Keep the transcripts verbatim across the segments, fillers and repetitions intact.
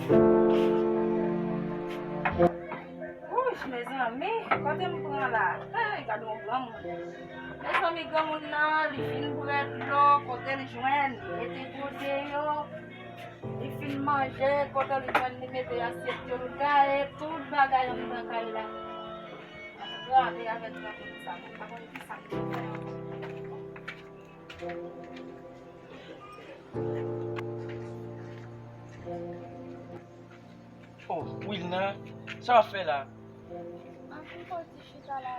Wouch, mezanmi, kote m pran la? Hey, gade yon granmoun. Mezanmi, granmoun nan, li fin bwè dlo, kote l jwenn, li mete gode yo. Li fin manje, kote li jwenn, li mete asyèt yo, l gaye tout bagay anndan kay la. Antre avèk granmoun sa, mwen pa konn ki sa m te fè ankò. Oh, Wilna, sa w ap fè la? Ann fè yon ti chita la.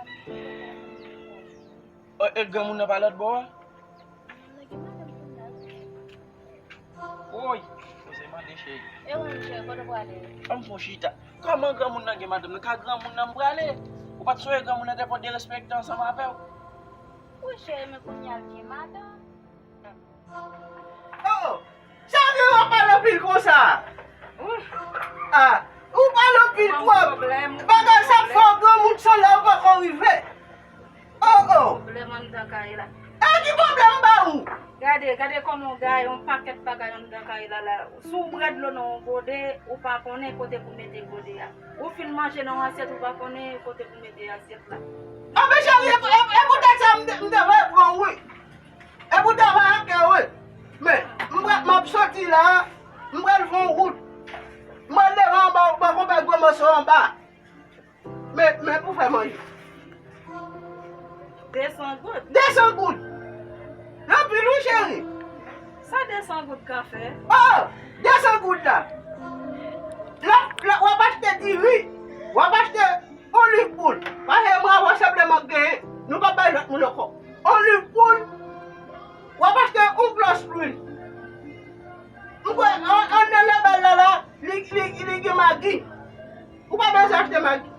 Oh, e granmoun nan pa lòt bò a? Nan gen madanm pou l la, wi. Woy, poze mande cheri. E ou menm cheri, kote w prale? Ann fè yon chita. Kòman granmoun nan gen madanm nan? Ka granmoun nan m prale? Ou pa t sonje granmoun nan te pran derespekte ansanm avè w? Wi cheri, men kounye a l gen madanm. Oh, sa gen w ap pale anpil konsa? Ah, ou pale anpil twòp. Bagay sa ap fè w granmoun san lè w poko rive. Oh, oh. Pwoblèm anndan kay la. E ki pwoblèm ba ou? Gade, gade kòman w gaye yon pakèt bagay anndan kay la la. Si w bwè dlo nan yon gode, ou pa konnen kote pou mete gode a. Ou fin manje nan yon asyèt, ou pa konnen kote pou mete asyèt la. A men cheri, e, e, e poutèt sa m te, m te vle pran w wi. E poutèt sa ke wi. Men, m pral, m ap soti la, m pral fè yon wout. M pral leve anba, ou pa konn pè gwo mòso anba. Men, men pou fè manje. Desan goud. Desan goud. L anpil wi cheri. Sa desan goud ka fè? Oh, desan goud la. La, la, w ap achte diri, w ap achte yon liv poul. Paske mwen avè w senpleman genyen, nou pa bay lòt moun ankò. Yon liv poul, w ap achte yon glòs lwil. M kwè, an, anndan labay la la, li, li, li gen magi. Ou pa bezwen achte magi.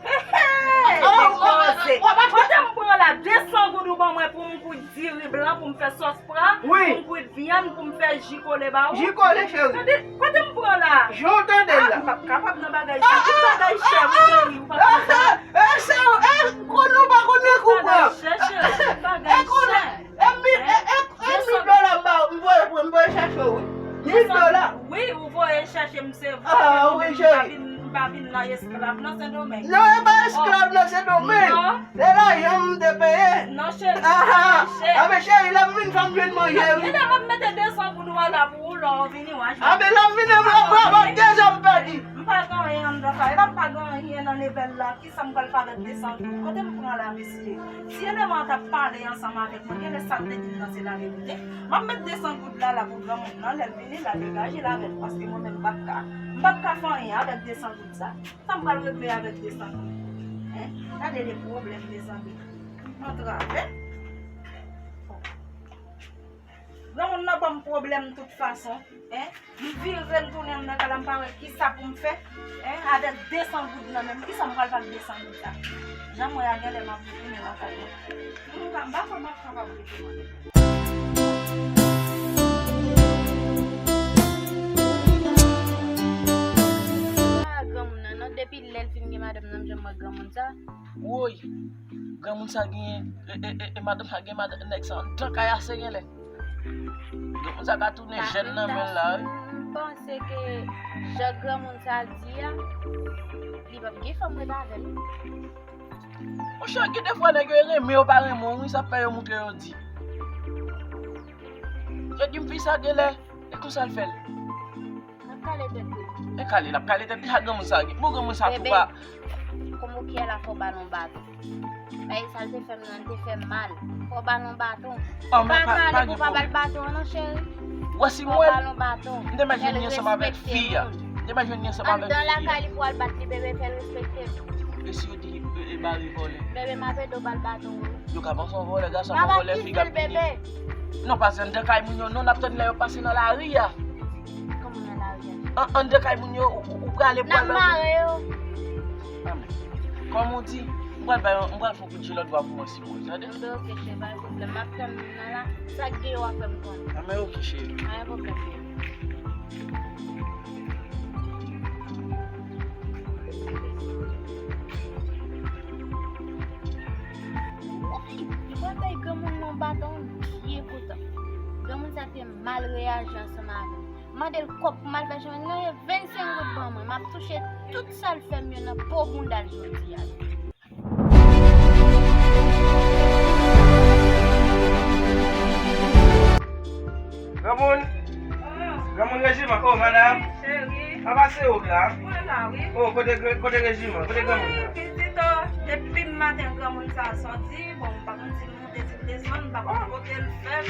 Hey, hey, oh, oh, oh, koze. W ap achte. Kote m pran la desan goud ou ban mwen pou m goute diri blan pou m fè sòs pra, wi, pou m goute vyann, pou m fè ji kole ba ou? Ji kole, cheri. Tande, kote m pran la? Jan w tande l la. Ah, m p ap kapab nan bagay sa. Tout bagay chè, wi, cheri, ou pa konn sa. E sa, e konnen w pa konnen kou pran. Bagay chè, cheri, tout bagay chè. E konnen, e mi, e, e, e mil dola m ba ou, m voye, m voye chache w, wi. Mil dola. Wi, ou voye chache m. Se vre, ah, wi, cheri. M pa vin, m pa vin nan esklav nan Sendomeng. Non, e pa esklav nan Sendomeng. Non. Se lajan m te peye. Non, cheri, ah, ah, cheri. A, men cheri, lè m vin fè m jwenn manje, wi. Genlè m ap mete desan goud ou a la pou ou, lè w vini, w a jwenn. A, men lè m vini, m ap, m ap, m ap, deja m pèdi. M pa gen anyen anndan kay la, m pa gen anyen nan lebèl la. Kisa m pral fè avèk desan goud? Kote m pran la, mesye? Si eleman an t ap pale ansanm avèk mwen, genlè sa l te di m nan se laverite. M ap met desan goud la, la pou granmoun nan, lè l vini, l al degaje l avè l, paske mwen menm m p ap ka, m p ap ka fè anyen avèk desan goud sa. Sa m pral regle avèk desan goud? Hein? Gade de pwoblèm, mezanmi. Antrave. Granmoun nan ban m pwoblèm tout fason. Hein? M vire m tounen anndan kay la, m pa wè kisa pou m fè. Hein? Avèk desan goud nan men m, kisa m pral fè ak desan goud sa? Jan m wè a, genlè m ap retounen lakay mwen. M pa, m pa kwè m ap kapab retounen. Ah, granmoun nan, non, depi lè l fin gen madanm nan, m janm wè granmoun sa. Woy, granmoun sa gen, e, e, e, e, madanm sa gen madanm, nèg sa anndan kay ase genlè. Granmoun sa ka tounen jèn nan men l la, wi. M panse ke jan granmoun sa di a, li p ap gen fanm ret avè l. Monchè, gen de fwa nèg yo renmen yo pa renmen w, wi, sa fè yo montre yo di. Yo di m fi sa genlè, e konsa l fè l. L ap kale tèt li. E kale, l ap kale tèt li, sa granmoun sa gen. Bon, granmoun sa tou pa. Bebe, kòman w ki la fò ba l yon baton? Bagay sa l te fè m nan, l te fè m mal. Fò w ba l yon baton. Ou pa kale pou w pa ba l baton an non, cheri. Wè si mwen, m te mèt jwenn li ansanm avèk fi a. M te mèt jwenn li ansanm avèk fi a. Anndan lakay li pou al bat li, bebe, fè l respekte l. E si yo di, e, e, mari vòlè? Bebe, m ap ede w ba l baton wi. Yo ka panse yon vòlè, gason pa vòlè, fi k ap vini. Non, pa anndan kay moun yo, non, n ap tann lè yo pase nan lari a. Kòman nan lari a? An, anndan kay moun yo, ou, ou, ou prale pou al bay. N ap mare yo. Amèn. Kòm ou di, m pral bay, m pral fè yon kout je lòt bwa pou mwen, si bon, tande? Anben, oke, cheri, pa gen pwoblèm. M ap tann nan la, sa k gen yo a fè m konnen. Amèn, oke, cheri. Pa gen pwoblèm. Li pral bay granmoun nan baton byen kontan. Granmoun sa te mal reyaji ansanm avè l. Mande l kòb pou m al fè chimèn nan, e vennsenk goud ban mwen. M ap touche tout sa l fè m yo nan po bounda l jodi a. Granmoun! Granmoun Rejiman, oh, madam! Cheri. Apa se ou k la? Mwen la, wi. Oh, kote, kote Rejiman? Kote granmoun nan? Wi, pitit, oh, depi maten granmoun sa sòti, bon, m pa konn si l monte, si l desann, m pa konn kote l fè.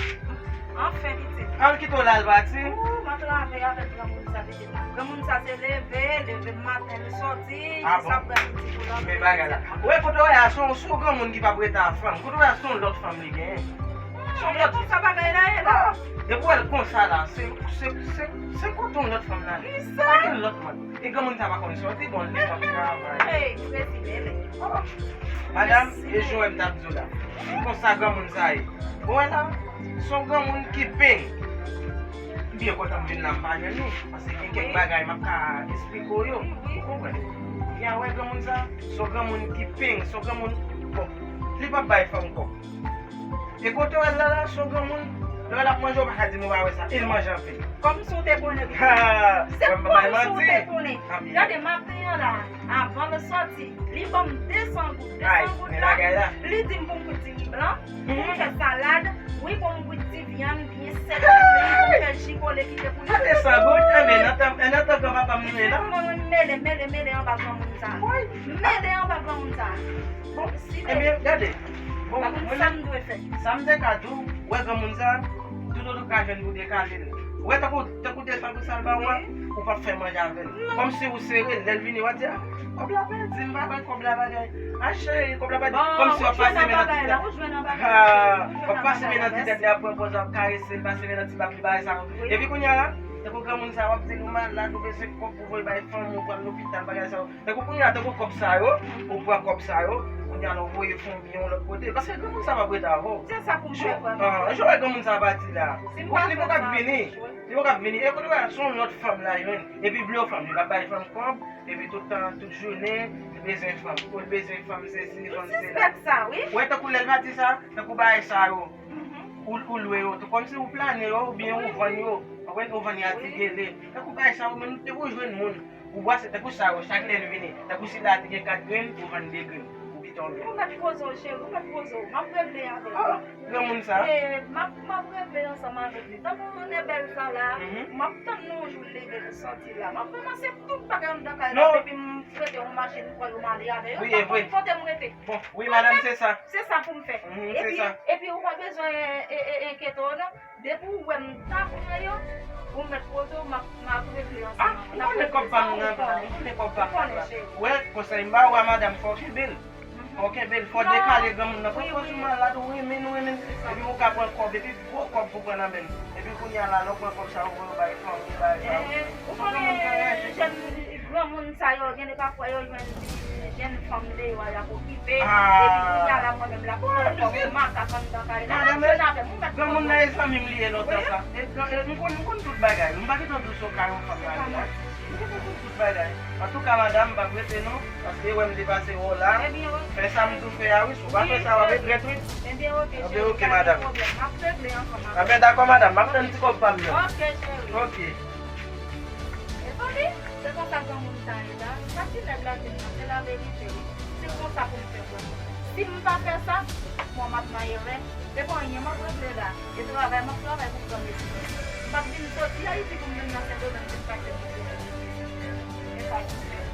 Anfen, pitit. Al kite w la, l pati? Ou, m antrave avèk granmoun sa, pitit la. Granmoun sa se leve, leve maten, l sòti, jis aprè midi pou l antre. Men bagay la. Ou wè kote w wè a, se yon, se yon granmoun ki p ap rete a fanm. Kote w wè a, se yon lòt fanm li genyen. Se yon lòt. Konsa bagay la ye la. Depi w wè l konsa la, se, se, se, se kote yon lòt fanm la. Ki sa? Pa gen lòt moun. E granmoun sa pa konn sòti, bon, li p ap travay. Hey, prezime li. Oh. Madam, e jan w wè m t ap di w la. Se konsa granmoun sa ye. Bon, wè la, se yon granmoun ki peng. M byen kontan m vin la, m pa jwenn li. Paske gen kèk bagay m ap ka esplike w yo. Ou konprann? Byen, wè granmoun sa, se yon granmoun ki peng, se yon granmoun, bon, li p ap bay fanm kòb. E kote w wè l la, la, se yon granmoun, lè l ap manje, ou pa ka di m ou pa wè sa. E l manje anpil. Kòmsi w te konnen, pitit. Ha! Se kòmsi w te konnen. Gade maten an la, avan l sòti, li ban m desan goud. Desan goud la, li di m pou m goute diri blan, pou m fè salad, wi, pou m goute ti vyann byen sèk, pou m fè ji kole kite pou li. Desan goud, enben, nan tan, nan tan granpapa m li ye la. Mwen, mwen, mele, mele, mele anba granmoun sa. M mele anba granmoun sa. Bon, enben, gade. Bon, mwen menm, sa m te ka di w, wè granmoun sa, toutotan w ka jwenn pou dekale l. Wè tankou, tankou desan goud sa l ba w an, ou p ap fè manje avè l. Kòmsi ou sere l, lè l vini, w a di, a, kòb la pèdi, m pa bay kòb la bagay. A cheri, kòb la pèdi. Kòmsi w ap pase men nan ti tèt. Ha, w ap pase men nan ti tèt li, ap pran pòz, w ap karese l, pase men nan ti bab li, bagay sa yo. Epi kounye a la, tankou granmoun sa, w ap di l ou malad, ou bezwen kòb pou voye bay fanmi w, pral lopital, bagay sa yo. Tankou kounye a, tankou kòb sa yo, ou pran kòb sa yo, kounye a la, ou voye fè yon byen yon lòt kote. Paske granmoun sa p ap rete avè w. Se sa pou m fè vrèman. Ah, jan w wè granmoun sa pati la. Li poko ap vini. Li poko ap vini. E kote w wè, se yon lòt fanm la jwenn. Epi vle yon fanm, li p ap bay fanm kòb. Epi tout tan, tout jounen, li bezwen fanm. Ou l bezwen fanm, sesi, fanm sela. Ou sispèk sa, wi. Ou wè tankou lè l pati sa, tankou bagay sa yo. Ou, ou lwe yo tou. Kòmsi ou plane yo, oubyen ou vann yo. Ou konprann? Ou vann yo a ti gele. Tankou bagay sa yo, menm depi w jwenn moun. Ou brase tankou sa yo, chak lè l vini. Tankou si la te gen kat grenn, ou vann de grenn. Ou kite yon grenn. Ou mèt poze w, cheri, ou mèt poze w. M ap regle avè l. Ah, granmoun sa. E, m ap, m ap regle ansanm avèk li. Tankou moun e bèl sa la, m ap tann yon jou l leve l sòti la. M ap ranmase tout bagay anndan kay la, epi m prete yon machin pou yo m ale avè yo. Wi, e vre. Tankou kote m rete. Bon, wi, madanm, se sa. Se sa pou m fè. Epi, epi ou pa bezwen e, e, e, enkyete w non. Depi w wè m ta pran yo, ou mèt poze w, m ap, m ap regle ansanm avè w. Ah, ou konnen kòb pa m nan, ou konnen kòb pa m nan. Ou konnen, cheri. Wè, konsèy m ba ou a, madanm, fò w kenbe l. Fò w kenbe l, fò w dekale granmoun nan. Pran pòz ou malad, ou renmen l, ou renmen l. Epi ou ka pran kòb, epi gwo kòb pou pran nan men l. Epi kounye a la, lè w pran kòb sa, ou voye bay fanmi, bay sa. Ou konnen jèn granmoun sa yo, gen de pafwa yo jwenn jèn fanm deyò a, y ap okipe. Epi kounye a la, mwen menm la, pou mwen fè yon makak anndan kay la. M ap jwenn avè m, ou mèt konnen. Granmoun nan e zanmi m li ye lontan sa. E, e, m konn, m konn tout bagay. M pa gentan di w se yon kay yon fanm la ye la. M gentan konn tout bagay. Antouka, madanm, m p ap rete non, paske wè m depase wè w la. Fè sa m di w fè a, wi. Si w pa fè sa, w ap regrèt, wi. Ebyen, oke, cheri, pa gen pwoblèm. M ap regle ansanm avè w. Ebyen, dakò, madanm. M ap tann ti kòb pa m nan. Oke, cheri. Oke. Mezanmi, se konsa granmoun sa ye la. Sa ti nèg la di m nan, se laverite, wi. Se konsa pou m fè vrèman. Si m pa fè sa, bon, m ap nan erè. Se pa anyen m ap regle la. E travay m ap travay pou m pran desizyon. M p ap vin soti Ayiti pou m vin nan Sendomeng pou m chache moun pou regle. E sa pou m fè.